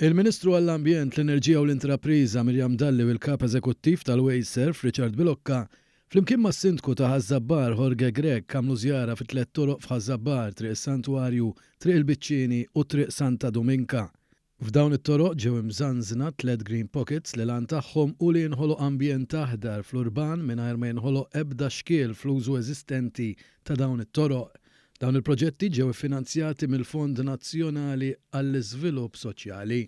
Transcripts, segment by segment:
Il-Ministru għall-Ambjent, l-Enerġija u l-Intrapriża Miriam Dalli u l-Kap Eżekuttiv tal-Wasteserv Richard Bilocca flimkien mas-Sindku ta' Ħaż-Żabbar Jorge Grech għamlu żjara fi tlett toroq f'Ħaż-Żabbar, Triq is-Santwarju, Triq il-Biċċieni u Triq Santa Duminka. F'dawn it-toroq ġew imżanżna tlett green pockets li l-għan tagħhom hu li jinħoloq ambjent aħdar fl-urban mingħajr ma jinħoloq ebda xkiel fl-użu eżistenti ta' dawn it-toroq. Dawn il-proġetti ġew iffinanzjati mill-Fond Nazzjonali għall-Iżvilupp Soċjali.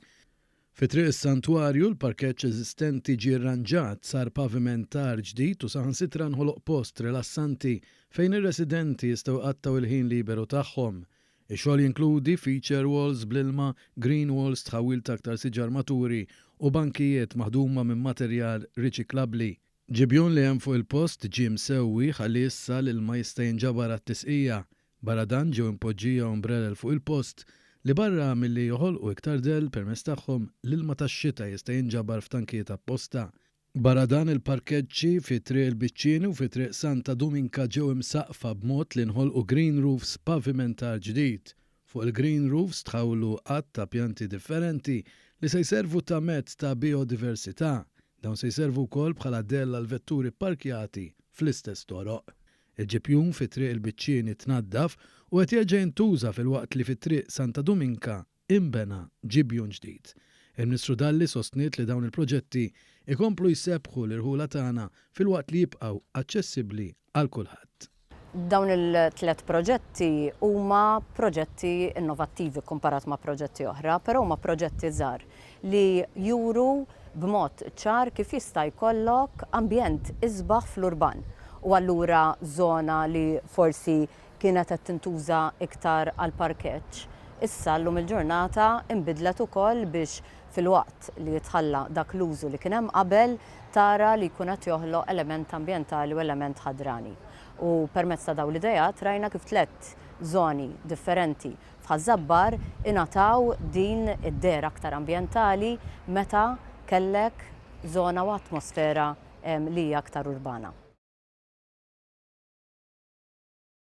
Fi Triq is-Santwarju, l-parkeġġ eżistenti ġie rranġat, sar pavimentar ġdid u saħansitra nħoloq post rilassanti fejn ir-residenti jistgħu jqattgħu l-ħin liberu tagħhom. Ix-xogħol jinkludi feature walls bl-ilma, green walls, tħawwil ta' aktar siġar maturi u bankijiet maħduma minn materjal riċiklabbli. Ġibjun li hemm fuq il-post ġie msewwi ħalli issa l-ilma jista' jinġabar għat-tisqija. Barra dan ġew impoġġija umbrelel fuq il-post li barra milli joħolqu iktar dell permezz tagħhom l-ilma tax-xita jista' jinġabar f'tankijiet apposta. Barra dan, il-parkeġġi fi Triq il-Biċċieni u fi Triq Santa Duminka ġew imsaqqfa b'mod li nħolqu green roofs b'pavimentar ġdid. Fuq il-green roofs tħawlu għadd ta' pjanti differenti li se jservu ta' mezz ta' bijodiversità. Dawn se jservu wkoll bħala dell għall-vetturi pparkjati fl-istess toroq. Il-ġibjun fi Triq il-Biċċieni tnaddaf u qed jerġa' jintuża filwaqt li fi Triq Santa Duminka inbena ġibjun ġdid. Il-Ministru Dalli sostniet li dawn il-proġetti jkomplu jsebbħu l-irħula tagħna filwaqt li jibqgħu aċċessibbli għal kulħadd. Dawn il-tlett proġetti huma proġetti innovattivi kkumparat ma' proġetti oħra, però huma proġetti żgħar li juru b'mod ċar kif jista' jkollok ambjent isbaħ fl-urban u allura żona li forsi kienet qed tintuża iktar għall-parkeġġ, issa llum il-ġurnata inbidlet ukoll biex filwaqt li jitħalla dak l-użu li kien hemm qabel, tara li jkun qed joħloq element ambjentali u element ħadrani. U permezz ta' dawn l-ideat rajna kif tlett żoni differenti f'Ħaż-Żabbar ingħataw din id-dehra aktar ambjentali meta kellek żona u atmosfera li hija aktar urbana.